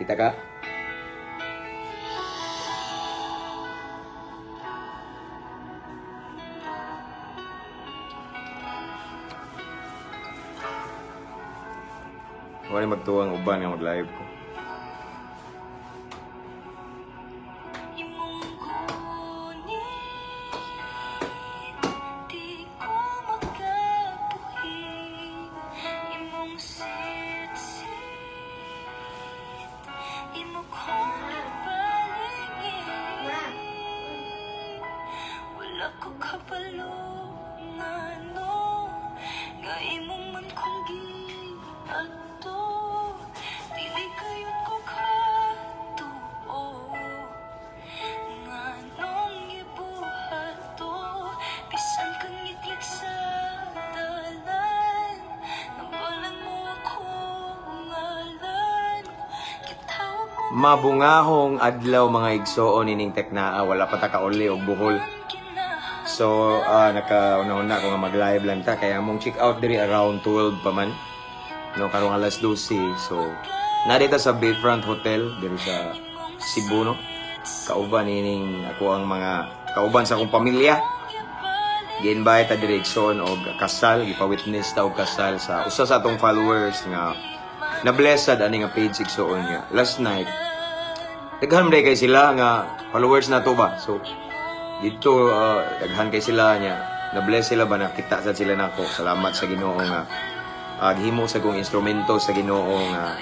Kita ka? Wala magtuwang uban nga mag-live ko. Mabungahong adlaw mga igsoon ining teknaa, wala pa ta kauli og buhol. So nakauna-una ko nga mag-live lang ta kaya among check out diri around 12 pa man. No, karong alas 12. So narita sa Bayfront Hotel diri sa Cebu, no. Kauban ining ako ang mga kauban sa akong pamilya. Gi-invite ta diri igsoon og kasal, gipa-witness ta og kasal sa usa sa atong followers nga na-blessed ani nga page igsoon nga. Last night daghan man kay sila nga followers na to ba. So dito daghan kay sila niya, na-bless sila ba, nakita sad sila nako. Salamat sa Ginoo nga gihimo sa kong instrumento sa Ginoo nga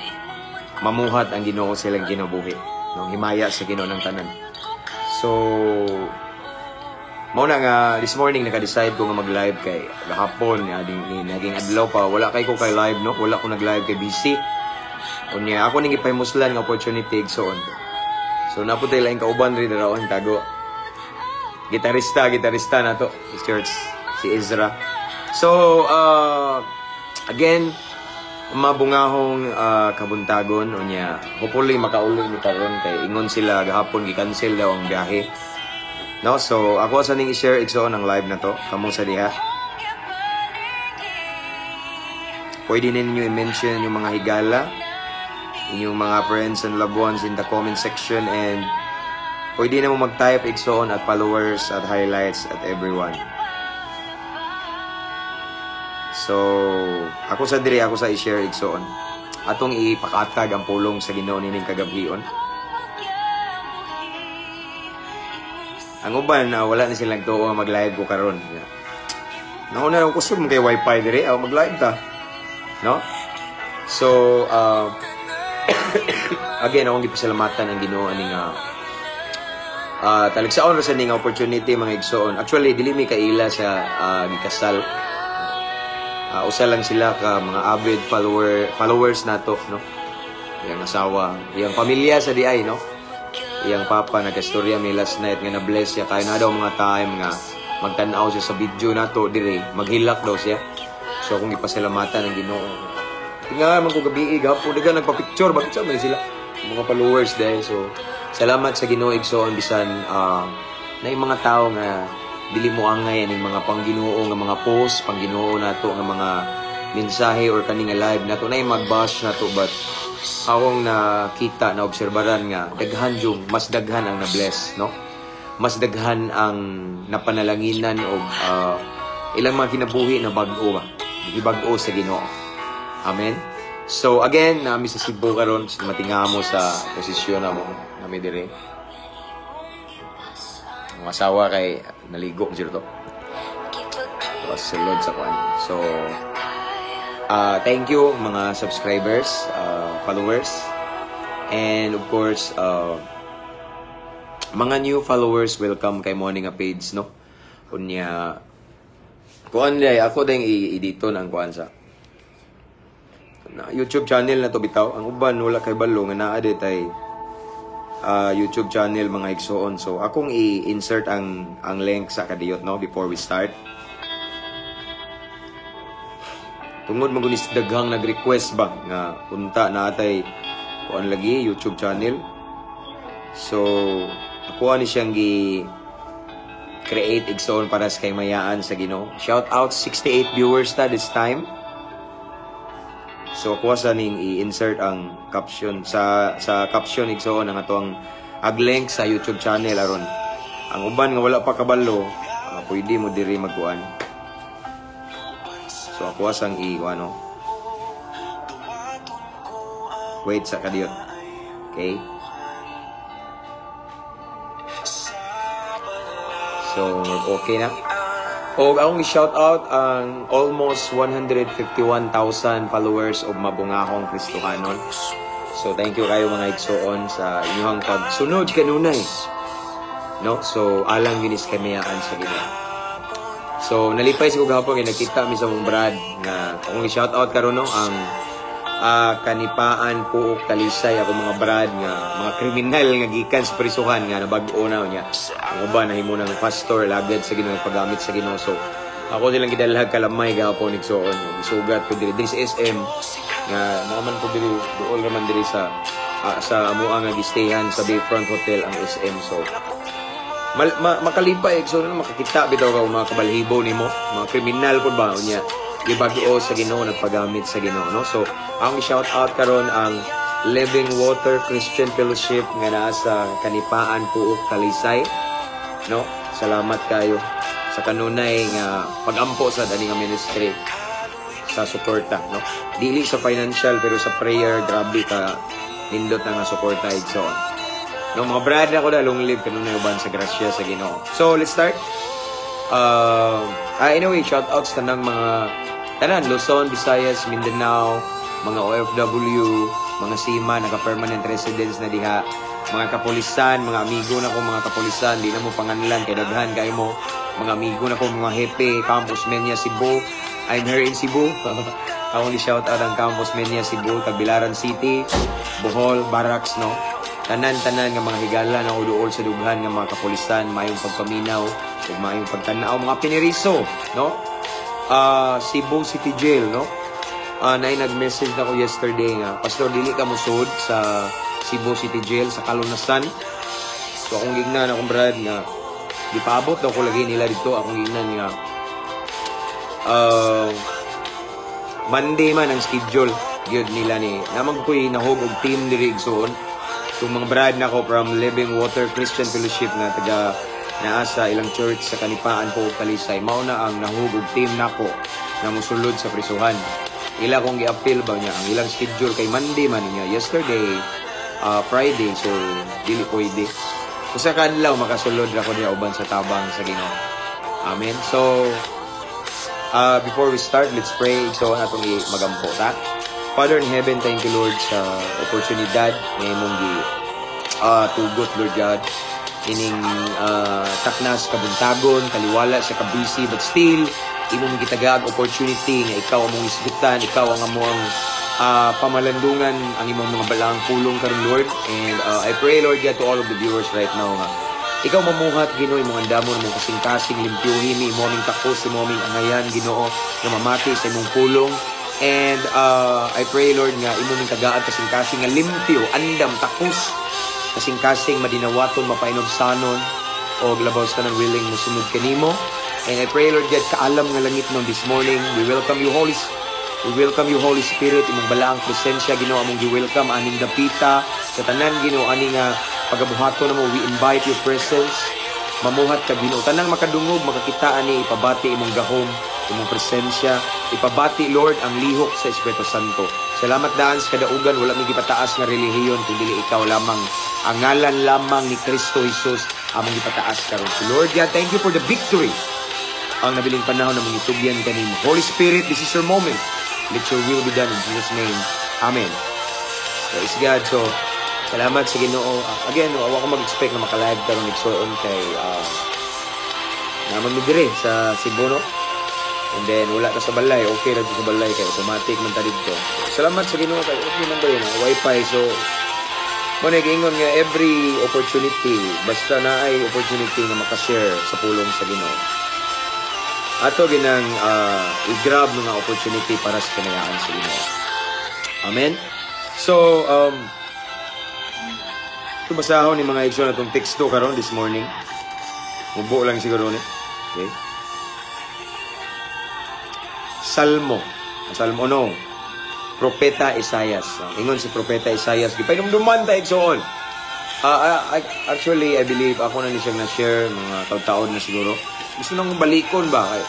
mamuhat ang Ginoo silang kinabuhi, no, himaya sa Ginoo ng tanan. So mao na nga this morning naka-decide ko nga mag-live kay gahapon ading naging adlaw pa wala kay ko kay live, no, wala ko nag-live kay busy. Unya ako ning gipahimuslan nga opportunity igsoon. So naputay laing kauban rin daraon tago. Gitarista na to sa church si Ezra. So again mabungahong kabuntagon unya hopefully makauli ni karon kay ingon sila gahapon gi-cancel daw ang biyahe. No, so ako sa ning i-share igsoon ang live na to kamo sa diha. Pwede ninyo i-mention yung mga higala, inyong mga friends and loved ones in the comment section, and pwede na mo mag-type igsoon at followers at highlights at everyone. So ako sa diri, ako sa i-share igsoon. Atong ipakatag ang pulong sa Ginoo nining kagabhion. Ang uban wala na silang tuo nga mag-live ko karon. Nauna ako kusog kay wifi diri, aw mag-live ta. No? So again, akong gipasalamatan ang Ginoo ani nga talagsaon ra sa ning opportunity mga igsoon. Actually dili mi kaila sa gikasal. Usa lang sila ka mga avid followers nato, no. Iyang asawa, iyang pamilya sa diay, no. Iyang papa nagkastorya mi last night nga na-bless siya kay na daw mga time nga magtan-aw siya sa video nato diri, maghilak daw siya. So akong gipasalamatan ang Ginoo. Tinga man ko gabi gapon daga nagpa-picture bakit sa man sila mga followers dai. So salamat sa Ginoo igsoon bisan na yung mga tao nga dili mo angay aning mga pangginoo nga mga post, pangginoo nato nga mga mensahe or kaning live nato na mag-bash nato, but akong nakita na obserbaran nga daghan yung mas daghan ang na-bless, no, mas daghan ang napanalanginan og ilang mga kinabuhi na bag-o ba, gibag-o sa Ginoo. Amen. So again, nami sa Cebu karon, matingamo sa posisyon namo nami dire. Ang asawa kay naligo sila to. Tapos sulod sa kuan. So thank you mga subscribers, followers, and of course mga new followers, welcome kay morning nga page, no. Unya kuan day ako ding i-edito ang kuan sa na YouTube channel na to bitaw. Ang uban wala kay balo nga naa di tay YouTube channel mga igsoon. So akong i-insert ang link sa kadiyot, no, before we start. Tungod man gunis daghang nag-request ba nga unta na atay kuan lagi YouTube channel. So ako ani siyang gi create igsoon para sa kay mayaan sa Ginoo. Shout out 68 viewers ta this time. So kuha sa ning i-insert ang caption sa caption, igsoon, ang atoang ag link sa YouTube channel aron ang uban nga wala pa kabalo, pwede mo diri magkuan. So ako sang i ano. Wait sa kadiyot. Okay? So, okay na. O akong i-shout out ang almost 151,000 followers of Mabungahong Kristohanon. So, thank you kayo, mga igsoon, sa inyong pagsunod kanunay. No? So, alang ginis kamayaan sa Ginoo. So, nalipay sa gahapon kay nakita mi sa mong brad nga akong i-shout out karon, no, ang Kanipaan, Pook, Talisay, ako mga brad nga mga kriminal nga gikan sa prisuhan nga nabag-o na niya. Ang uban nahimo ng pastor, lagad sa Ginoo, paggamit sa Ginoo. So, ako silang gidalhag kalamay gahapon, igsoon. Gisugat ko diri diri sa SM nga naman ko diri, duol raman diri sa amoa nga gistayhan sa Bayfront Hotel ang SM. So, makalipay, so makakita bitaw ka mga kabalhibo nimo, mga kriminal pud ba, unya gibag-o sa Ginoo, nagpagamit sa Ginoo, no? So ang shout out karon ang Living Water Christian Fellowship nga naa sa Kanipaan, Pook, Talisay, no? Salamat kayo sa kanunay nga pagampo sa dani nga ministry, sa suporta, no? Dili sa financial pero sa prayer. Grabe ka nindot na nga suporta, igsoon, no? Mga brad ako da, long live kanunay uban sa grasya sa Ginoo. So let's start. Anyway, shout outs tanang mga tanan Luzon, Visayas, Mindanao, mga OFW, mga seaman, naka-permanent residence na diha, mga kapulisan, mga amigo na ko mga kapulisan, di na mo panganlan kay daghan kay mo, mga amigo na ko mga hepe, Campus Menia Cebu. I'm here in Cebu. Akong shout out ang Campus Menia Cebu, Tagbilaran City, Bohol, Barracks, no? Tanan-tanan nga mga higala na uduol sa dughan nga mga kapulisan, maayong pagpaminaw ug maayong pagtan-aw, mga piniriso, no? Cebu City Jail, no? Naay nag-message na ko yesterday nga, "Pastor, dili ka musud sa Cebu City Jail sa Kalunasan." So akong gignan akong brad nga gipaabot daw ko lagi nila dito. Akong gignan nga Monday man ang schedule gyud nila ni namang ko'y nahog og team diri, igsoon. Itong mga brad nako from Living Water Christian Fellowship nga taga naa sa ilang church sa Kanipaan po, Talisay, mao na ang nahug og team nako nga mosulod sa prisuhan. Ila kong gi-appeal ba niya ang ilang schedule kay Monday man niya yesterday, Friday, so dili pwede. Usa ka adlaw makasulod ra ko niya uban sa tabang sa Ginoo. Amen. So before we start, let's pray. So atong magampo ta. Father in heaven, thank you, Lord, sa oportunidad nga imong gi tugot, Lord God, ining taknas kabuntagon, kaliwala sa kabisi, but still imong gitagaag opportunity nga ikaw among isgutan, ikaw ang among pamalandungan ang imong mga balaang pulong karon, Lord. And I pray, Lord God, to all of the viewers right now nga ikaw mamuhat, Ginoo, imong andamon, imong kasing-kasing, limpyuhin mi imo aming takos, imo aming angayan, Ginoo, nga mamati sa imong pulong. And I pray, Lord, nga imo ming tagaan kasing-kasing nga limpyo, andam, takos, kasing-kasing madinawaton, mapainobsanon og labaw sa tanan willing mosunod kanimo. And I pray, Lord God, kaalam nga langit nun this morning. We welcome you, Holy Spirit, imong balaang presensya, Ginoo, among gi-welcome aning dapita sa tanan, Ginoo, ani nga pagabuhaton namo, we invite your presence. Mamuhat ka, Ginoo. Tanang makadungog, makakita ani, ipabati imong gahom, imong presensya. Ipabati, Lord, ang lihok sa Espiritu Santo. Salamat daan sa kadaugan, wala mi gipataas nga relihiyon kundi ikaw lamang. Ang ngalan lamang ni Kristo Jesus among gipataas karon. So Lord God, thank you for the victory ang nabiling panahon na mong itugyan kanimo. Holy Spirit, this is your moment. Let your will be done in Jesus' name. Amen. Praise God. So, salamat sa Ginoo. Again, wa ko mag-expect na makalive karon, igsoon, kay naman mi dire sa Cebu, no? And then wala ta sa balay, okay ra sa balay kay automatic man ta didto. Salamat sa Ginoo kay okay man dayon ang wifi. So mo na giingon nga every opportunity, basta naay opportunity nga makashare sa pulong sa Ginoo, ato ginang i-grab nga opportunity para sa kinayaan sa Ginoo. Amen. So ito basahon ni mga igsoon atong teksto karon this morning. Mubo lang siguro ni. Okay. Salmo. Salmo no. Propeta Isaias. Ingon si Propeta Isaias, gipahinumduman ta, igsoon. Actually, I believe ako na ni siyang na-share mga taon-taon na siguro. Gusto nang balikon ba kay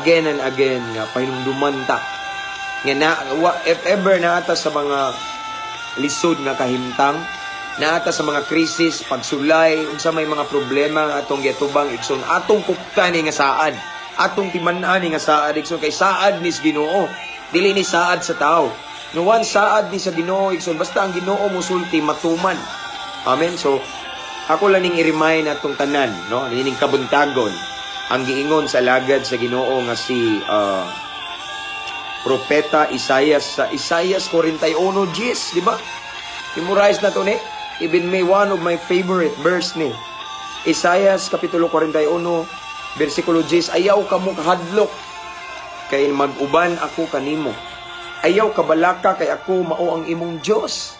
again and again nga pahinumduman ta nga na wa, if ever naata sa mga lisod nga kahimtang, naata sa mga krisis, pagsulay, unsa may mga problema nga atong giatubang, igsoon, atong kuptan ni nga saad, atong timan-an ni nga saad, igsoon, kay saad ni sa Ginoo, dili ni saad sa tao. No one saad ni sa Ginoo, igsoon, basta ang Ginoo musulti, matuman. Amen. So ako lang ning i-remind atong tanan, no, nining kabuntagon, ang giingon sa alagad sa Ginoo nga si Propeta Isaias sa Isaias 41:10, di ba? Memorize na to ni. Even may one of my favorite verse ni. Isaias kapitulo 41 bersikulo 10, "Ayaw kamo kahadlok kay mag-uban ako kanimo. Ayaw kabalaka kay ako mao ang imong Dios.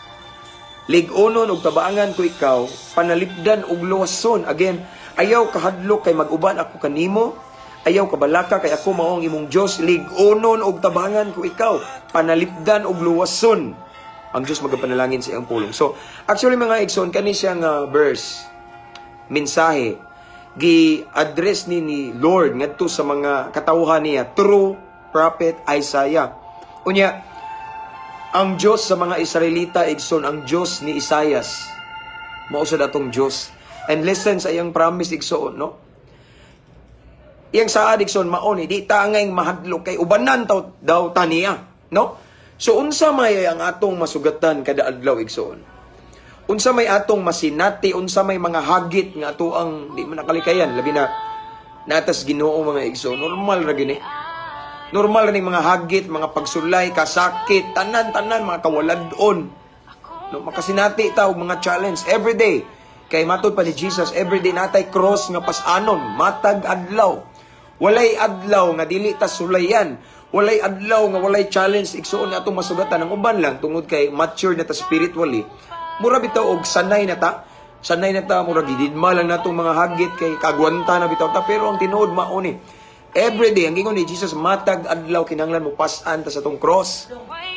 Lig-onon ug tabangan ko ikaw, panalipdan ug luwason." Again, "Ayaw kahadlok kay mag-uban ako kanimo. Ayaw kabalaka kay ako mao ang imong Dios. Lig-onon ug tabangan ko ikaw, panalipdan ug luwason." Ang Dios magapanalangin sa iyang pulong. So, actually, mga igsoon, kani siyang verse, mensahe, gi-address ni Lord ngadto sa mga katawhan niya through Prophet Isaiah. Unya, ang Diyos sa mga Israelita, igsoon, ang Diyos ni Isaias, mao sad atong Diyos. And listen sa iyang promise, igsoon, no? Iyang saad, igsoon, mao ni, di ta angay mahadlok kay ubanan taw, daw taniya, no? So unsa may ang atong masugatan kada adlaw, igsoon? Unsa may atong masinati, unsa may mga hagit nga ato ang di man nakalikayan, labi na natas Ginoo, mga igsoon, normal ra gini. Normal ra ning mga hagit, mga pagsulay, kasakit, tanan-tanan, mga kawaladon. No, makasinati ta og mga challenge every day. Kay matod pa ni Jesus, every day natay cross nga pasanon, matag adlaw. Walay adlaw nga dili ta sulayan. Walay adlaw nga walay challenge, igsuon, nga atong masugatan. Ang uban lang, tungod kay mature na ta spiritually, mura bitaw og sanay na ta. Sanay na ta, mura gididma lang natong mga hagit kay kagwanta na bitaw ta, pero ang tinuod mao ni. Every day, ang gingon ni Jesus, matag adlaw kinahanglan mo pasan ta sa atong cross.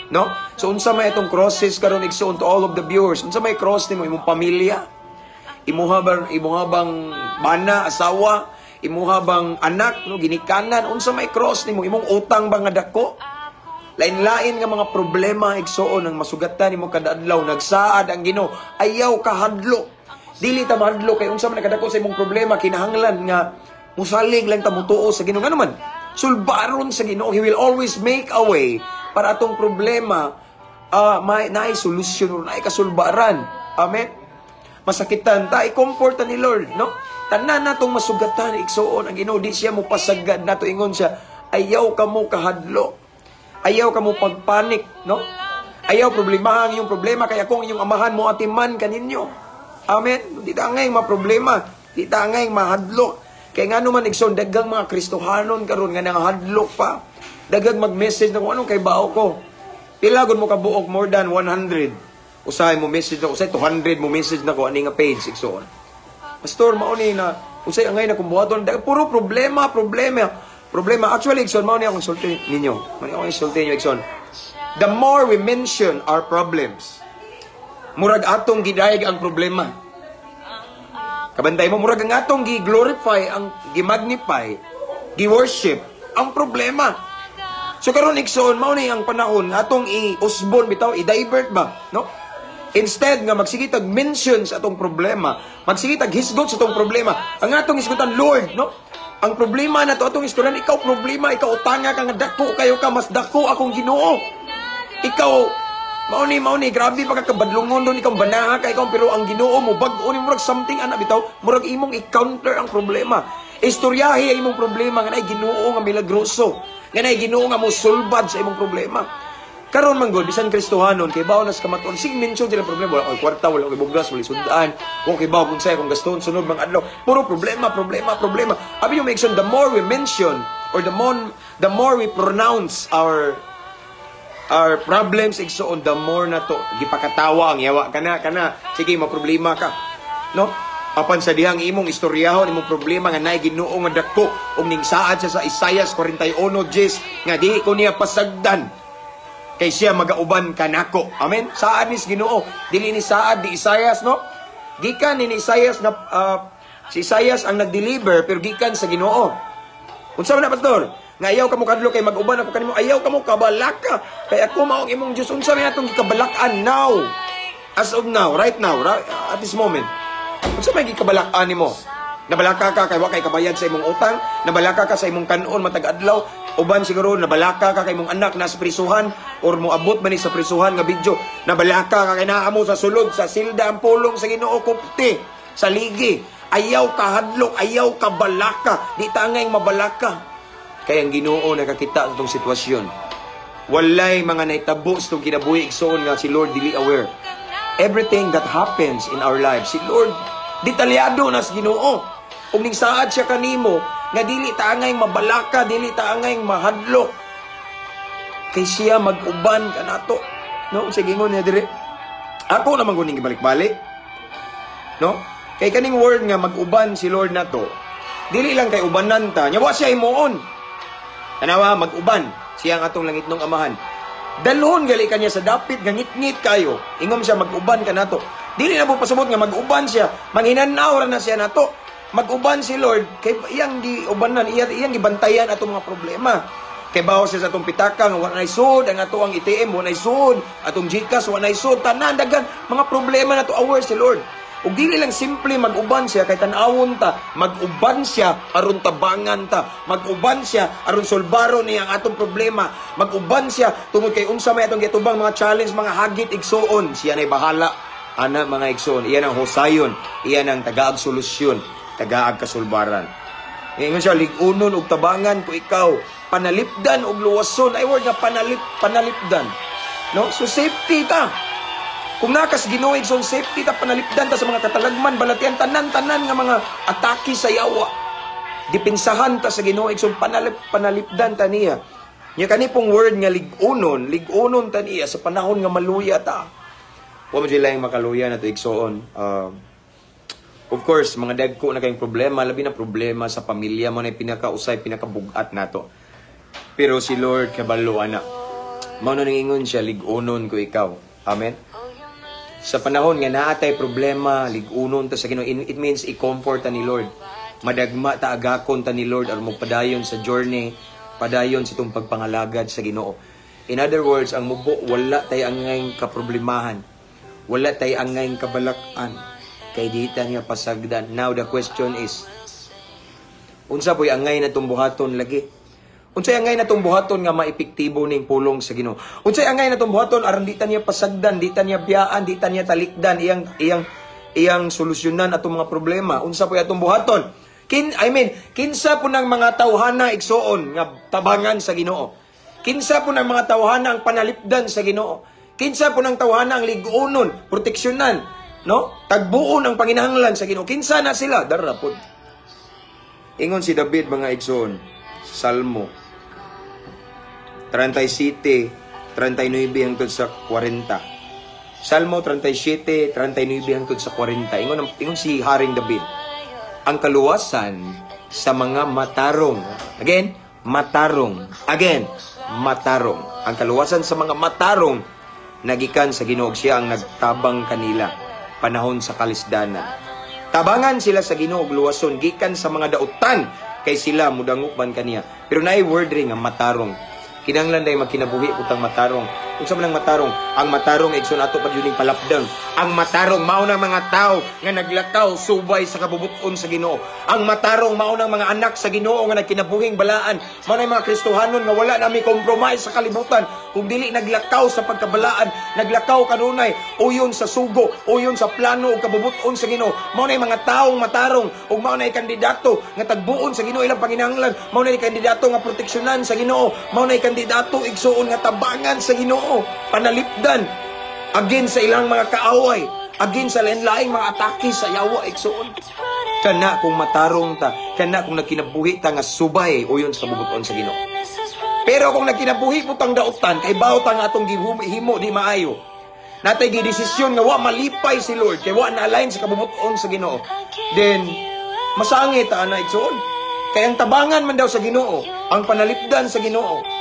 No? So unsa may atong crosses karon, igsuon, to all of the viewers? Unsa may cross nimo? Imong pamilya? Imuha bang bana, asawa, imuha bang anak, no, ginikanan? Unsa may cross nimo? Imong utang ba nga dako? Lain-lain nga mga problema, igsuon, ang masugatan nimo kada adlaw. Nagsaad ang Ginoo, ayaw kahadlok. Dili ta mahadlok kay unsa man nakadako sa imong problema, kinahanglan nga musalig lang ta, mutuo sa Ginoo. Ngano man, sulbaron sa Ginoo. He will always make a way para atong problema may naay solusyon or naay kasulbaran. Amen. Masakitan ta, i-comfort ta ni Lord, no? Tanan natong masugatan, igsuon, ang Ginoo di siya mo pasagad nato. Ingon siya, "Ayaw kamo kahadlok. Ayaw kamo pagpanik," no? "Ayaw problema ang iyong problema kay akong inyong amahan mo atiman kaninyo." Amen. Di ta angay problema, di ta angay mahadlok. Kay ngano man, igsoon, daghang mga Kristohanon karon nga nangahadlok pa. Daghang mag-message na kung anong kay bao ko. Pila gud mo kabuok? More than 100. Usahay mo message na, usahay 200 mo message na ko ani nga page, igsoon. "Pastor, mao ni na unsay angay na kung buhaton?" Puro problema, problema. Problema. Actually, igsoon, mao ni akong sulti ninyo. Mao ni akong isulti ninyo, igsoon. The more we mention our problems, murag atong gidayeg ang problema. Kabantay mo, murag ang atong gi-glorify, ang gi-magnify, gi-worship ang problema. So karon, igsoon, mao ni ang panahon nga atong i-usbon bitaw, i-divert ba, no? Instead nga magsige tag mention sa atong problema, magsige tag hisgot sa atong problema, ang atong hisgutan, Lord, no? Ang problema na to atong istoryan, ikaw problema, ikaw utanga ka nga dako kayo ka, mas dako akong Ginoo. Ikaw mao ni, grabe pa ka kabadlungon doon, ikaw banaha ka, ikaw, pero ang Ginoo mo bag-o ni. Murag something ana bitaw, murag imong i-counter ang problema. Istoryahi ang imong problema nga naay Ginoo nga milagroso, nga naay Ginoo nga mosulbad sa imong problema. Karon man gud, bisan Kristohanon, kay bawo nas kamatuon, sig mention sila problema, wala koy kwarta, wala koy bugas, wala sudan, wala koy bawo kung sa kung gaston sunod mga adlaw. Puro problema, problema, problema. Abi yung mention, the more we mention or the more we pronounce our problems, igsoon, the more na to gipakatawa ang yawa. Kana kana sige, maproblema ka, no? Apan sa dihang imong istoryahon imong problema nga naay Ginoo nga dako ug ning saad siya sa Isaias 41:10 nga di ko niya pasagdan. Kay siya magauban kanako. Amen. Saad ni Ginoo, dili ni saad ni Isaias, no? Gikan ni Isaias na si Isaias ang nag-deliver, pero gikan sa Ginoo. Unsa man na, pastor? Nga ayaw ka mo kadlo kay mag-uban ako kanimo, ayaw ka mo kabalaka kay ako mao ang imong Dios. Unsa man atong gikabalak-an now? As of now, right now, right, at this moment. Unsa may gikabalak-an nimo? Nabalaka ka kay wa kay kabayad sa imong utang, nabalaka ka sa imong kanon matag adlaw, uban siguro nabalaka ka kay imong anak na sa prisuhan or moabot man ni sa prisuhan nga video. Nabalaka ka kay naa mo sa sulod sa silda, ang pulong sa Ginoo kupti sa ligi. Ayaw ka hadlok, ayaw ka balaka, di ta angay mabalaka. Kay ang Ginoo nakakita sa itong sitwasyon. Walay mga naitabo sa itong kinabuhi, igsoon, nga si Lord dili aware. Everything that happens in our lives, si Lord, detalyado na sa Ginoo. Ug ning saad siya kanimo nga dili ta angay mabalaka, dili ta angay mahadlok. Kay siya mag-uban kanato. No, sige, ingon niya diri. Ako naman kuning gibalik-balik. No? Kay kaning word nga mag-uban si Lord nato, dili lang kay ubanan ta, nya wa siya himuon. Tanawa, mag-uban siya ang atong langitnong Amahan. Dalhon gali kanya sa dapit nga ngit-ngit kayo. Ingom siya mag-uban ka nato. Dili na po pasabot nga mag-uban siya, manghinanaw ra na siya nato. Mag-uban si Lord kay iyang giubanan, iyang gibantayan atong mga problema. Kay bawo siya sa atong pitaka nga wa nay sud, ang ato ang ATM wa nay sud, atong GCash wa nay sud, tanan daghan mga problema nato, aware si Lord. Ug dili lang simple mag-uban siya kay tan-awon ta, mag-uban siya aron tabangan ta, mag-uban siya aron solbaro niya ang atong problema, mag-uban siya tungod kay unsa may atong giatubang mga challenge, mga hagit, igsuon, siya nay bahala. Ana, mga igsuon, iyan ang husayon, iyan ang tagaag solusyon, tagaag kasulbaran. Ingon siya, lig-unon og tabangan ko ikaw, panalipdan og luwason. Ay, word nga panalipdan. No? So safety ta. Kung nakas Ginoo, igsoon, safety ta, panalipdan ta sa mga katalagman, balatian, tanan-tanan nga mga atake sa yawa. Dipinsahan ta sa Ginoo, igsoon, panalipdan ta niya. Nya kani pong word nga lig-unon, lig-unon ta niya sa panahon nga maluya ta. Wa mo sila yung makaluya na to, igsoon. Of course, mga dagko na kayong problema, labi na problema sa pamilya mo na pinakausay, pinakabugat nato. Pero si Lord kabalo ana. Mao na ingon siya, lig-unon ko ikaw. Amen. Sa panahon nga naa tay problema, lig-unon ta sa Ginoo. It means i-comfort ta ni Lord. Madagma ta, agakon ta ni Lord aron padayon sa journey, padayon sa itong pagpangalagad sa Ginoo. In other words, ang mubo, wala tay angay kaproblemahan. Wala tay angay kabalak-an. Kay di ta niya pasagdan. Now the question is, unsa po'y angay na buhaton lagi? Unsay angay na buhaton nga maepektibo ning pulong sa Ginoo? Unsay angay na buhaton aron di ta niya pasagdan, di ta niya biyaan, di ta niya talikdan, iyang solusyonan atong mga problema? Unsa po'y atong buhaton? I mean, kinsa po ng mga tawhana, igsoon, nga tabangan sa Ginoo? Kinsa po ng mga tawhana ang panalipdan sa Ginoo? Kinsa po ng tawhana ang liguonon, proteksyonan, no? Tagbuon ang panginahanglan sa Ginoo. Kinsa na sila? Dara pod. Ingon si David, mga igsoon, Salmo 37, 39 hangtod sa 40. Salmo 37, 39 hangtod sa 40. Ingon si Haring David, ang kaluwasan sa mga matarong. Again, matarong. Again, matarong. Ang kaluwasan sa mga matarong nagikan sa Ginoo, siya ang nagtabang kanila panahon sa kalisdanan. Tabangan sila sa Ginoo ug luwason gikan sa mga dautan kay sila mudangop man kaniya. Pero naay word rin nga matarong. Kinahanglan day magkinabuhi putang matarong. Unsa man ang matarong? Ang matarong, igsoon, ato pa juning palapdan. Ang matarong mao nang mga tao nga naglakaw subay sa kabubuton sa Ginoo. Ang matarong mao nang mga anak sa Ginoo nga nagkinabuhing balaan. Mao nang mga Kristohanon nga wala nami compromise sa kalibutan. Kung dili naglakaw sa pagkabalaan, naglakaw kanunay uyon sa sugo, uyon sa plano ug kabubuton sa Ginoo. Mao na mga taong matarong ug mao na kandidato nga tagbuon sa Ginoo ilang panginahanglan. Mao na kandidato nga proteksyonan sa Ginoo. Mao na kandidato, igsuon, nga tabangan sa Ginoo, panalipdan against sa ilang mga kaaway, against sa lain-laing mga atake sa yawa, igsuon. Kana kung matarong ta, kana kung nagkinabuhi ta nga subay uyon sa kabubuton sa Ginoo. Pero kung nagkinabuhi po tang dautan, kay bawo ta nga atong gihimo di maayo. Natay gidesisyon nga wa malipay si Lord, kay wa na align sa kabubuton sa Ginoo. Then masangit ta ana, igsuon. Kay ang tabangan man daw sa Ginoo, ang panalipdan sa Ginoo.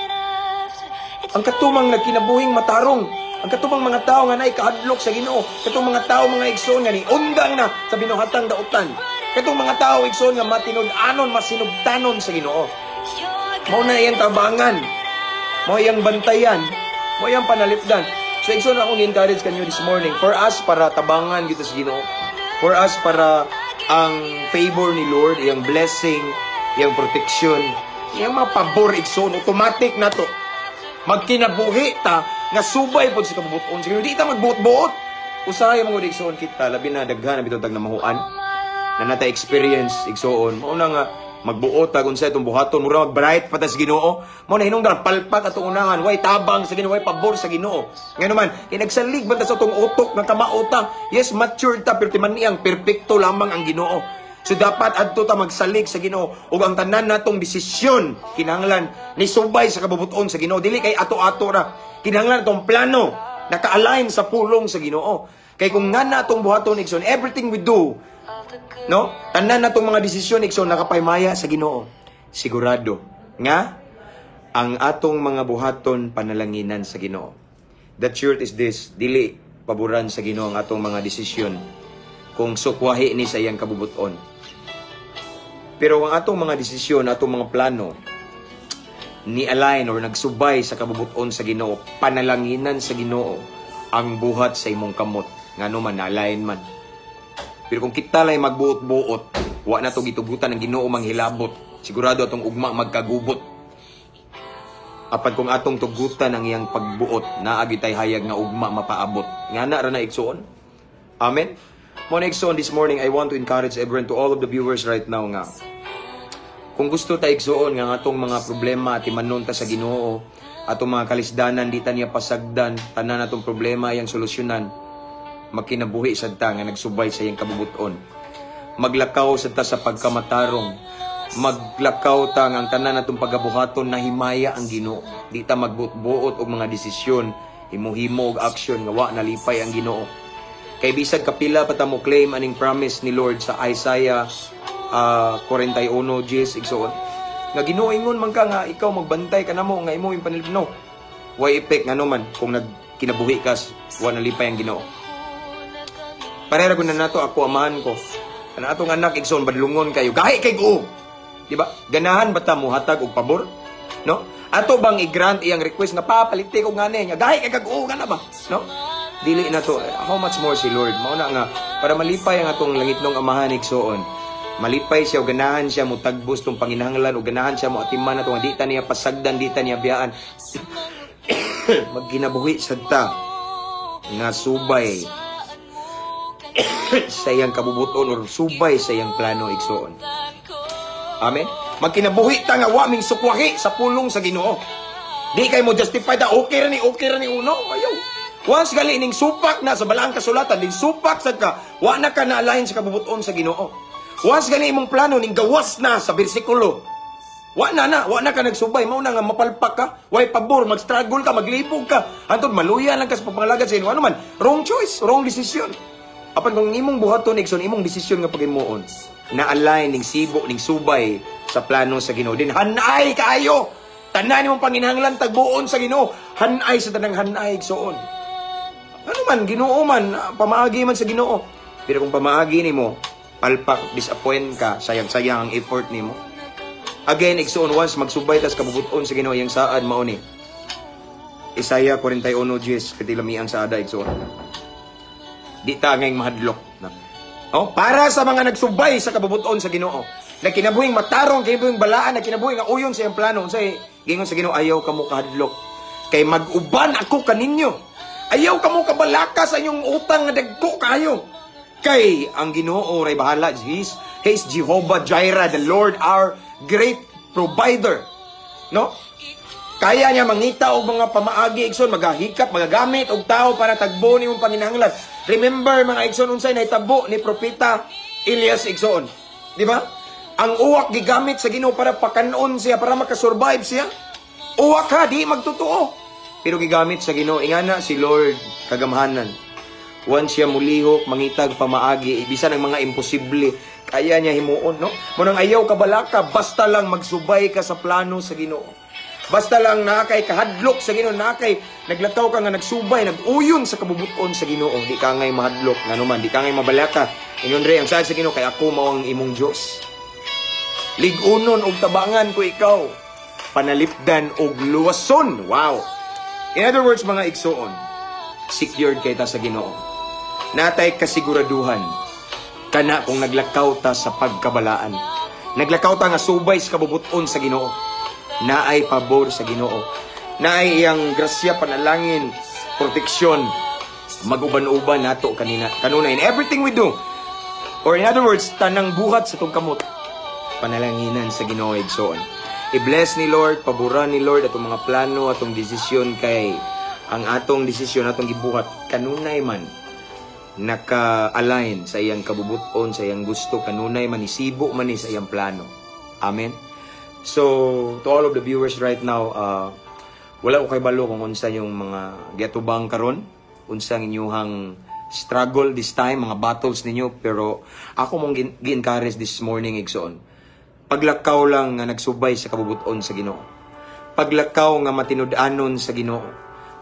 Ang katumang nagkinabuhing matarong, ang katumang mga tao nga naay kahadlok sa Ginoo, katong mga tao, mga igsoon, nga niundang na sa binuhatang dautan. Katong mga tao, igsoon, nga matinud-anon, masinugtanon sa Ginoo. Mao na iyang tabangan. Mao iyang bantayan. Mao iyang panalipdan. So igsoon, akong encourage kanyo this morning for us para tabangan kita sa Ginoo. For us para ang favor ni Lord, iyang blessing, iyang protection, iyang mga pabor, igsoon, automatic na to. Magkinabuhi ta nga subay pod sa kabubuton sa Ginoo. Di ta magbuot-buot. Usahay mga igsoon kita, labi na daghan na bitaw tag namahuan na nata experience, igsoon. Mao na nga magbuot ta kung sa itong buhaton, mura mag bright pa ta sa Ginoo. Mao na hinungdan palpak atong unahan, way tabang sa Ginoo, way pabor sa Ginoo. Ngano man, kay nagsalig man ta sa atong utok nga kamao ta. Yes, mature ta, pero timan niyang perpekto lamang ang Ginoo. So dapat adto ta magsalig sa Ginoo ug ang tanan natong desisyon kinahanglan ni subay sa kabubuton sa Ginoo. Dili kay ato-ato ra. Kinahanglan atong plano naka-align sa pulong sa Ginoo. Kay kung nga na atong buhaton, igsoon, everything we do, no? Tanan natong mga desisyon, igsoon, nakapaymaya sa Ginoo. Sigurado nga ang atong mga buhaton panalanginan sa Ginoo. The truth is this, dili paboran sa Ginoo ang atong mga desisyon kung sukwahi ni sa iyang kabubuton. Pero ang atong mga desisyon, atong mga plano, ni align or nagsubay sa kabubuton sa Ginoo, panalanginan sa Ginoo ang buhat sa imong kamot, ngano man na-align man. Pero kung kita lay magbuot-buot, wa na to gitugutan ng Ginoo manghilabot. Sigurado atong ugma magkagubot. Apan kung atong tugutan ang iyang pagbuot, naa tay hayag nga ugma mapaabot. Nga na ra na, igsoon. Amen. Mo na, igsoon, this morning I want to encourage everyone, to all of the viewers right now, nga kung gusto ta, igsoon, nga ang atong mga problema atimanon ta sa Ginoo, atong mga kalisdanan di ta niya pasagdan, tanan atong problema iyang solusyonan, magkinabuhi sad ta nga nagsubay sa iyang kabubuton. Maglakaw sad ta sa pagkamatarong. Maglakaw ta nga ang tanan atong pagabuhaton nahimaya ang Ginoo. Di ta magbuot-buot og mga desisyon, himo-himo og action nga wa nalipay ang Ginoo. Kay bisag kapila pa ta mo claim aning promise ni Lord sa Isaiah 41 Gs, igsoon. Nga Ginoo, ingon man ka nga ikaw magbantay ka namo nga imo yung panilipno. Way effect, ngano man kung nagkinabuhi ka wa nalipay ang Ginoo. Pareha ko na nato ako amahan ko. Ana atong anak, igsoon, badlungon kayo. Gahi kay guo. Di ba? Ganahan ba ta mo hatag og pabor? No? Ato bang i-grant iyang request nga papalite ko ngani nga gahi kay kag-uo ka na ba? No? Dili na to. How much more si Lord? Mao na nga para malipay ang atong langitnong amahan, igsoon. Malipay siya o ganahan siya mo tagbos tong panginahanglan o ganahan siya mo atiman ato nga di ta niya pasagdan, di ta niya biyaan. Magkinabuhi sad ta nga subay sa iyang kabubuton or subay sa iyang plano, igsoon. Amen. Magkinabuhi ta nga wa ming sukwahi sa pulong sa Ginoo. Di kay mo justify ta okay ra ni uno. Ayaw. Once gali ning supak na sa balaang kasulatan, ning supak sad ka, wa na ka na-align sa kabubuton sa Ginoo. Once gali imong plano ning gawas na sa bersikulo, wa na ka nagsubay, mao na nga mapalpak ka, way pabor, mag-struggle ka, maglibog ka. Hantod maluya lang ka sa pagpangalagad sa Ginoo. Ano man, wrong choice, wrong decision. Apan kung imong buhaton, igsoon, imong desisyon nga paghimuon, na-align ning sibo ning subay sa plano sa Ginoo. Din hanay kaayo. Tanan imong panginahanglan tagbuon sa Ginoo. Hanay sa tanang hanay, igsoon. Ano man, Ginoo man, pamaagi man sa Ginoo. Pero kung pamaagi nimo, palpak, disappoint ka, sayang-sayang ang effort nimo. Again, igsoon, once magsubay tas kabubuton sa Ginoo, yang saad mao ni Isaiah 41 10, katilami ang saada, igsoon. Di ta ngayong mahadlok. Na. Oh, para sa mga nagsubay sa kabubuton sa Ginoo. Nagkinabuhing matarong, kinabuhing balaan, nagkinabuhing nga uyon sa iyang plano. Unsay gingon sa Ginoo? "Ayaw kamo kahadlok. Kay mag-uban ako kaninyo. Ayaw kamo kabalaka sa inyong utang nga dagko kayo. Kay ang Ginoo ray bahala." He is Jehovah Jireh, the Lord our great provider. No? Kaya niya mangita og mga pamaagi, igsoon, magahikap, magagamit og tao para tagbo nimong panginahanglan. Remember, mga igsoon, unsay nahitabo ni propeta Elias, igsoon. Di ba? Ang uwak gigamit sa Ginoo para pakanon siya, para makasurvive siya. Uwak ha, di magtotoo. Pero gigamit sa Ginoo, ingana si Lord kagamhanan. Once siya mulihok, mangitag pamaagi, bisan ang mga imposible, kaya niya himuon, no? Munang ayaw kabalaka, basta lang magsubay ka sa plano sa Ginoo. Basta lang naa kay kahadlok sa Ginoo, naa kay naglakaw ka nga nagsubay, nag-uyon sa kabubuton sa Ginoo, di ka ngay mahadlok ngano man, di ka ngay mabalaka. Ingon re ang saad sa Ginoo, kay ako mao ang imong Dios. Lig-unon og tabangan ko ikaw, panalipdan og luwason. Wow. In other words, mga igsoon, secured kay ta sa Ginoo. Natay kasiguraduhan kana kung naglakaw ta sa pagkabalaan. Naglakaw ta nga subay sa kabubuton sa Ginoo. Naay pabor sa Ginoo. Naay iyang grasya, panalangin, proteksyon maguban-uban nato kanina kanunay in everything we do. Or in other words, tanang buhat sa atong kamot, panalanginan sa Ginoo, igsoon. I-bless ni Lord, paboran ni Lord atong mga plano, atong desisyon, kay ang atong desisyon, atong gibuhat kanunay man naka-align sa iyang kabubuton, sa iyang gusto, kanunay man isibo man ni sa iyang plano. Amen. So, to all of the viewers right now, wala ko kaybalo kung unsa yung mga giatubang karon, unsa ang inyuhang struggle this time, mga battles ninyo, pero ako mong gi-encourage this morning, igsoon. Paglakaw lang nga nagsubay sa kabubuton sa Ginoo. Paglakaw nga matinud-anon sa Ginoo.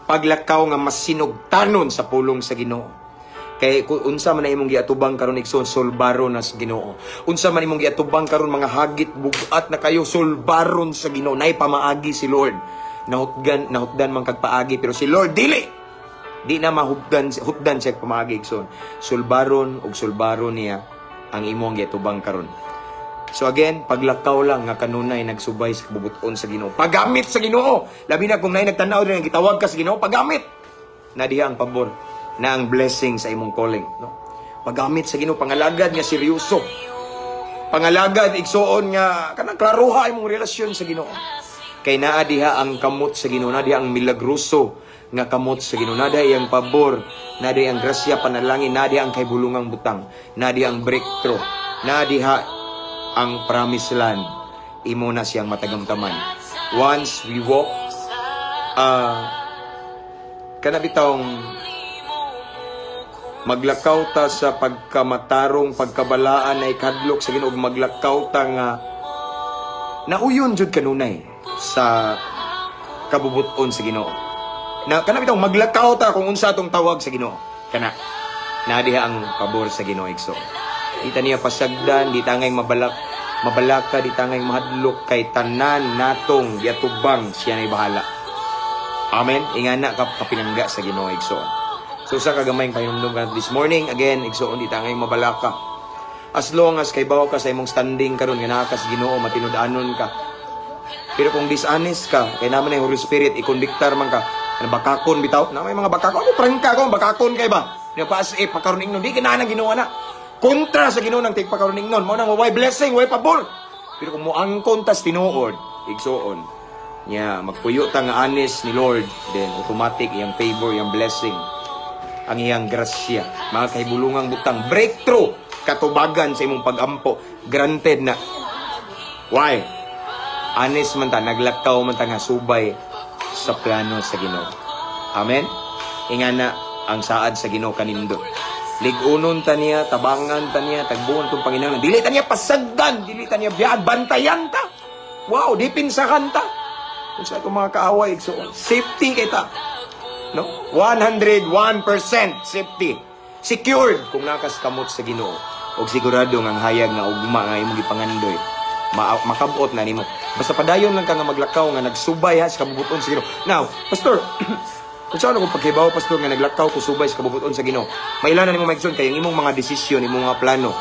Paglakaw nga masinugtanon sa pulong sa Ginoo. Kay kung unsa man na imong giatubang karon, igsoon, solbaron na sa Ginoo. Unsa man imong giatubang karon, mga hagit, bugat na kayo, solbaron sa Ginoo. Nay pamaagi si Lord. Nahutgan, nahutdan man kag paagi, pero si Lord dili. Di na mahubdan, hutdan siya pamaagi, igsoon. Sulbaron ug sulbaron niya ang imong giatubang karon. So again, paglakaw lang nga kanunay nagsubay sa kabubuton sa Ginoo. Pagamit sa Ginoo. Labi na kung naay nagtanaw din gitawag ka sa Ginoo, pagamit. Na diha ang pabor, na ang blessing sa imong calling, no? Pagamit sa Ginoo, pangalagad nga seryoso. Pangalagad, igsoon, nga kanang klaroha imong relasyon sa Ginoo. Kay naa diha ang kamot sa Ginoo, naa diha ang milagroso nga kamot sa Ginoo, naa diha iyang pabor, naa diha ang grasya, panalangin, naa diha ang kahibulungang butang, naa diha ang breakthrough, naa diha ang promised land. Imo na siyang matagamtaman. Once we walk, kana bitawng maglakaw ta sa pagkamatarong, pagkabalaan ay kadlok sa Ginoo, maglakaw ta nga nauyon jud kanunay sa kabubuton sa Ginoo. Na kana bitawng maglakaw ta kung unsa atong tawag sa Ginoo. Kana na diha ang pabor sa Ginoo, igsoon. Di ta niya pasagdan, di ta ngay mabalaka, di ta ngay mahadlok, kay tanan natong giatubang, siya nay bahala. Amen. Ingana ka kapinangga sa Ginoo, igsoon. So sa kagamayng pahinumdum ka this morning, again, igsoon, di ta ngay mabalaka. As long as kay bawo ka sa imong standing karon nga naa ka sa Ginoo, matinud-anon ka. Pero kung dishonest ka, kay naman ay Holy Spirit, i-convictar man ka. Ano, bakakon bitaw? Na may mga bakakon. Ako prangka ko, bakakon kay ba? Nga pa as if pakaroon ingnon, di kinahanglan Ginoo na. Kontra sa Ginoo nang tigpakaroon ingnon. Mao nang way blessing, way pabor. Pero kung moangkon tas tinuod, igsoon, nya magpuyo ta nga honest ni Lord, then automatic iyang favor, iyang blessing, ang iyang grasya, mga kahibulungang butang, breakthrough, katubagan sa imong pagampo, granted na. Why? Honest man ta, naglakaw man ta nga subay sa plano sa Ginoo. Amen? Ingana ang saad sa Ginoo kanindot. Lig-unon ta niya, tabangan ta niya, tagbuon tong Panginoon. Dili ta niya pasagdan, dili ta niya biyaan, bantayan ta. Wow, dipinsahan ta. Kung sa atong mga kaaway, igsoon, safety kay ta. No? 101% safety. Secured kung nakas kamot sa Ginoo. Og sigurado nga ang hayag nga ugma nga imong gipangandoy, makabot na nimo. Basta padayon lang ka nga maglakaw nga nagsubay ha sa kabubuton sa Ginoo. Now, Pastor, kung saan akong pagkibaw, Pastor, nga naglakaw ko subay sa kabubuton sa Ginoo? Maila na nimo, maigsoon, kay ang imong mga desisyon, imong mga plano,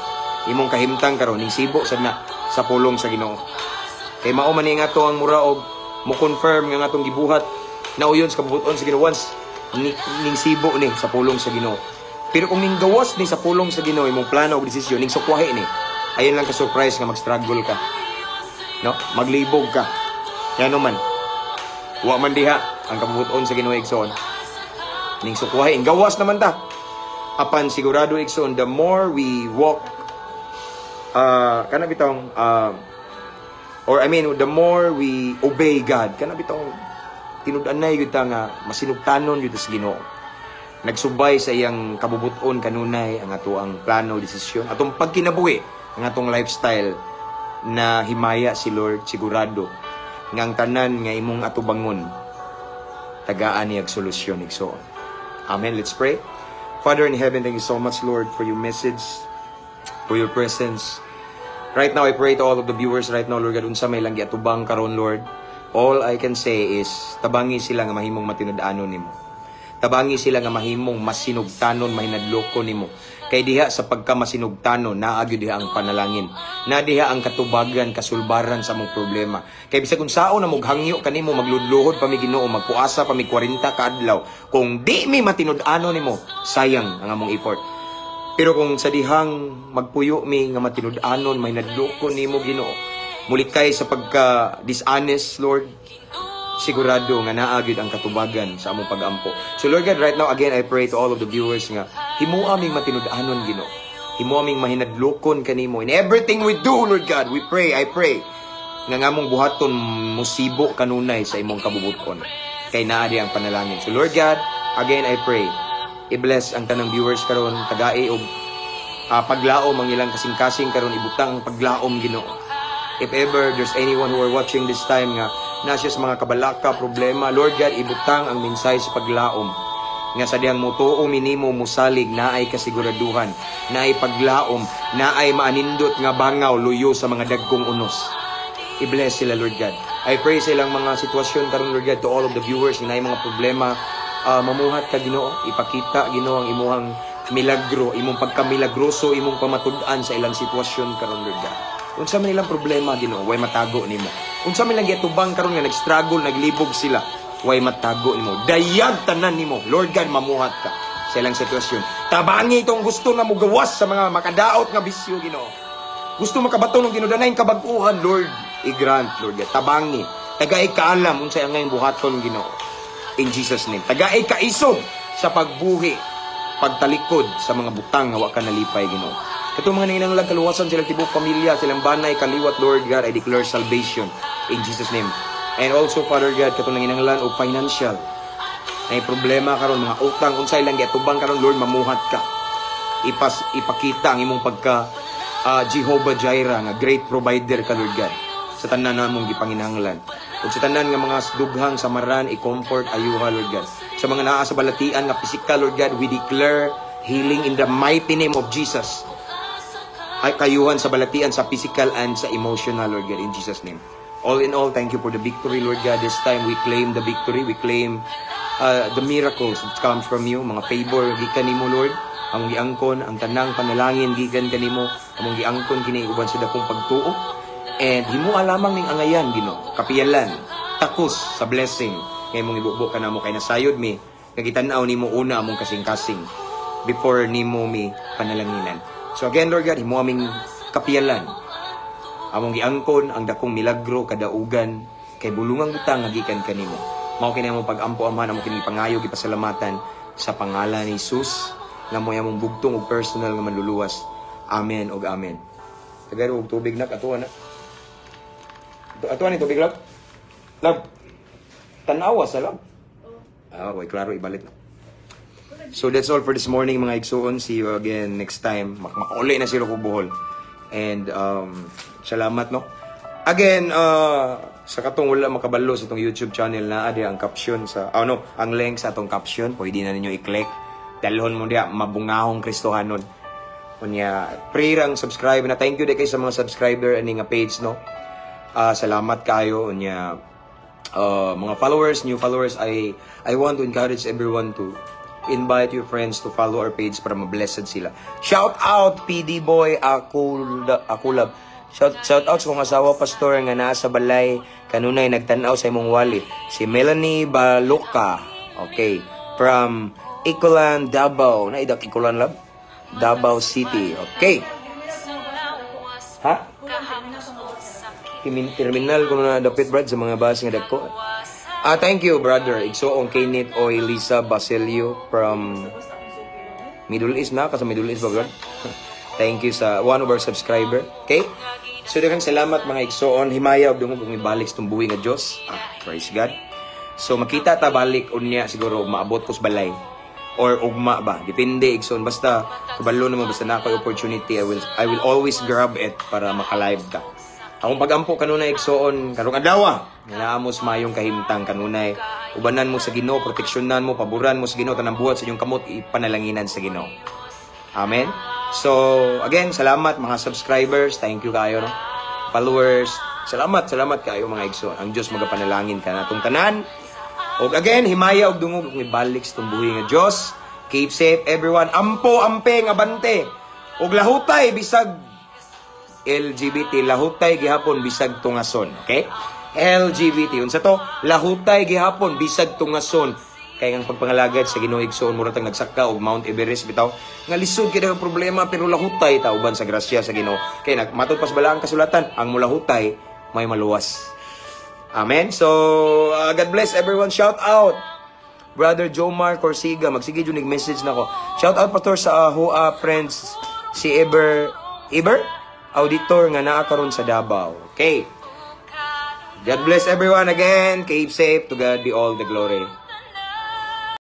imong kahimtang karon ning sibo sad na sa pulong sa Ginoo. Kay mao man ni nga to ang mura og mo confirm nga atong gibuhat nauyon sa kabubuton sa Ginoo once ning sibo ni sa pulong sa Ginoo. Pero kung ning gawas ni sa pulong sa Ginoo imong plano o desisyon, ning sukwahi ni, ayun lang ka surprise nga mag-struggle ka. No? Maglibog ka. Yan man. Wa man diha ang kabubuton sa Ginoo, igsoon. Ning sukwahi, gawas naman ta. Apan sigurado, igsoon, the more we walk kana bitong or I mean, the more we obey God, kana bitong tinud-anay gyud ta nga masinugtanon gyud ta sa Ginoo. Nagsubay sa iyang kabubuton kanunay ang atoang plano, desisyon, atong pagkinabuhi, ang atong lifestyle na himaya si Lord, sigurado. Nga ang tanan nga imong atubangon, tagaan niyag solusyon, igsoon. Amen. Let's pray. Father in heaven, thank you so much, Lord, for your message, for your presence. Right now, I pray to all of the viewers right now, Lord God, unsa may lang giatubang karon, Lord. All I can say is, tabangi sila nga mahimong matinud-anon nimo. Tabangi sila nga mahimong masinugtanon, mahinadloko nimo. Kay diha sa pagka masinugtanon, naa gyud diha ang panalangin. Na diha ang katubagan, kasulbaran sa among problema. Kay bisag unsaon na mughangyo kanimo, magludluhod pa mi, Ginoo, magpuasa pa mi 40 ka adlaw, kung di mi matinud-anon nimo, sayang ang among effort. Pero kung sa dihang magpuyo mi nga matinud-anon, mahinadloko nimo, Ginoo, mulikay sa pagka dishonest, Lord, sigurado nga naa gyud ang katubagan sa among pagampo. So Lord God, right now again I pray to all of the viewers nga himoa aming matinud-anon, Ginoo. Himoa aming mahinadlokon kanimo in everything we do, Lord God. We pray, I pray nga ngamong buhaton musibo kanunay sa imong kabubuton. Kay naa di ang panalangin. So Lord God, again I pray, i-bless ang tanang viewers karon, tagai og paglaom ang ilang kasing-kasing karon, ibutang ang paglaom, Ginoo. If ever there's anyone who are watching this time nga na siya sa mga kabalaka, problema, Lord God, ibutang ang mensahe sa paglaom. Nga sa dihang mutuo minimo, musalig, naay kasiguraduhan, naay paglaom, naay maanindot nga bangaw, luyo sa mga dagkong unos. I-bless sila, Lord God. I pray sa ilang mga sitwasyon karon, Lord God, to all of the viewers nga naay mga problema, mamuhat ka, Ginoo, ipakita, Ginoo, ang imuhang milagro, imong pagkamilagroso, imong pamatud-an sa ilang sitwasyon karon, Lord God. Unsa man ilang problema, Ginoo, way matago nimo. Unsa man ilang giatubang karon nga nag-struggle, naglibog sila, way matago nimo. Dayag tanan nimo. Lord God, mamuhat ka sa ilang sitwasyon. Tabangi itong gusto na mugawas sa mga makadaot nga bisyo, Ginoo. Gusto makabaton ng ginudanay kabag-uhan, Lord, i-grant, Lord God. Tabangi. Tagay kaalam unsay ang ngayong buhaton, Ginoo. In Jesus' name. Tagay kaisog sa pagbuhi, pagtalikod sa mga butang nga wa ka nalipay, Ginoo. Katong mga nanginanglag kaluwasan silang tibok pamilya, silang banay, kaliwat, Lord God, I declare salvation in Jesus' name. And also, Father God, katong nanginanglan og financial, may problema karon, mga utang, unsay lang giatubang karon, Lord, mamuhat ka. Ipakita ang imong pagka Jehovah Jireh nga great provider ka, Lord God, sa tanan namong gipanginahanglan. Ug sa tanan nga mga dughang samaran, i-comfort ayuha, Lord God. Sa mga naa sa balatian nga physical, Lord God, we declare healing in the mighty name of Jesus. Ay kayuhan sa balatian sa physical and sa emotional, Lord God, in Jesus' name. All in all, thank you for the victory, Lord God. This time we claim the victory. We claim the miracles that comes from you, mga favor gikan nimo, Lord. Ang giangkon ang tanang panalangin gikan kanimo, among giangkon kini uban sa dakong pagtuo. And himoa lamang ning angayan, Ginoo, kapiyalan, takos sa blessing nga imong ibubo kanamo kay nasayod mi nga gitan-aw nimo una among kasing-kasing before nimo mi panalanginan. So again, Lord God, himo aming kapiyalan. Among giangkon ang dakong milagro kadaugan kay bulungang butang nga gikan kanimo. Mao kini among pag-ampo, Amahan, amo kini pangayo, gipasalamatan sa pangalan ni Jesus nga mo'y among bugtong ug personal nga manluluwas. Amen ug amen. Tagaro og tubig na atuan na. Atuan ni tubig, love. Love. Tanawa sa love. Ah, okay, klaro ibalik na. So that's all for this morning, mga igsuon. See you again next time. Makauli na si Rocco Bohol. And salamat, no. Again, sa katong wala makabalo sa itong YouTube channel na adi ang caption sa ano, ang link sa atong caption, pwede na ninyo i-click. Dalhon mo diya mabungahong Kristohanon. Unya, pray rang subscribe na. Thank you di kay sa mga subscriber ani nga page, no. Salamat kayo unya mga followers, new followers, I want to encourage everyone to invite your friends to follow our page para ma-blessed sila. Shout out PD Boy Akul Akulab. Shout out sa kong asawa, pastor, nga naa sa balay kanunay nagtan-aw sa imong wali. Si Melanie Baluka. Okay. From Ikolan, Davao. Na idak Ikolan lab? Davao City. Okay. Ha? Terminal ko na dapit, brad, sa mga bus nga dagko. Ah, thank you, brother. Igsoong Kenneth o Elisa Basilio from Middle East na ka sa Middle East ba, brad? Thank you sa one of our subscriber. Okay? So daghang salamat, mga igsoon. Himaya og dungog kung ibalik sa buhi nga Dios. Ah, praise God. So makita ta balik unya siguro maabot ko sa balay or ugma ba. Depende, igsoon, basta kabalo naman, basta na ako'y opportunity, I will always grab it para maka-live ka. Akong pagampo kanunay, igsoon, karong adlaw nga naa mo sa mayong kahimtang kanunay. Ubanan mo sa Ginoo, proteksyonan mo, paboran mo sa Ginoo, tanang buhat sa inyong kamot ipanalanginan sa Ginoo. Amen. So, again, salamat mga subscribers. Thank you kayo, no? Followers. Salamat, salamat kayo, mga igsoon. Ang Diyos magapanalangin ka natong tanan. Og again, himaya og dungog kung ibalik sa tumbuhi nga Diyos. Keep safe, everyone. Ampo, amping, abante. Og lahutay bisag LGBT, lahutay gihapon bisag tungason, okay? LGBT unsa to? Lahutay gihapon bisag tungason. Kay ang pagpangalagad sa Ginoo, igsoon, mura tang nagsaka og Mount Everest bitaw nga lisod kay ang problema, pero lahutay ta uban sa grasya sa Ginoo. Kay nagmatod pas bala ang kasulatan, ang mulahutay may maluwas. Amen. So God bless everyone. Shout out Brother Jomar Corsiga, magsige jud message nako. Shout out, Pastor, sa Hoa friends si Eber Eber auditor nga naa karon sa Davao. Okay. God bless everyone again. Keep safe. To God be all the glory.